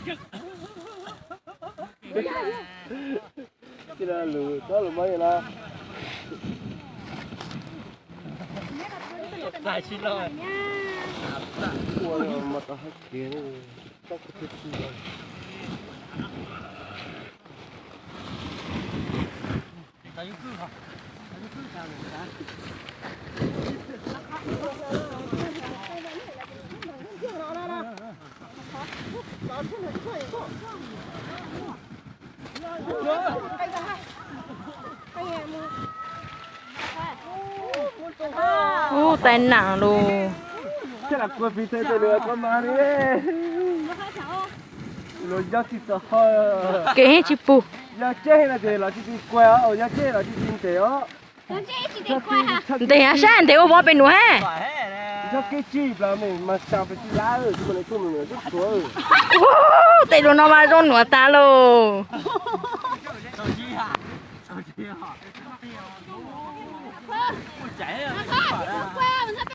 Tsis lus txob lus mov li na. Ua mas tau hais tias txob kuv thiaj tsis. Ub, tai nam lus. Luag nyob tsis txog ho. Kev heev tsis pum. Yog tseb no ces los tsis tsis kuaig os, yog tseb los tsis tsis ntev os. Ntev sab ntev ua vov pem nuav he. Txhob kev tsis plas mas tsa pes tsis lab tsis mas nws tuaj nws tub tshuav. Ub, tej lus no mas zoo nuav tas lauj.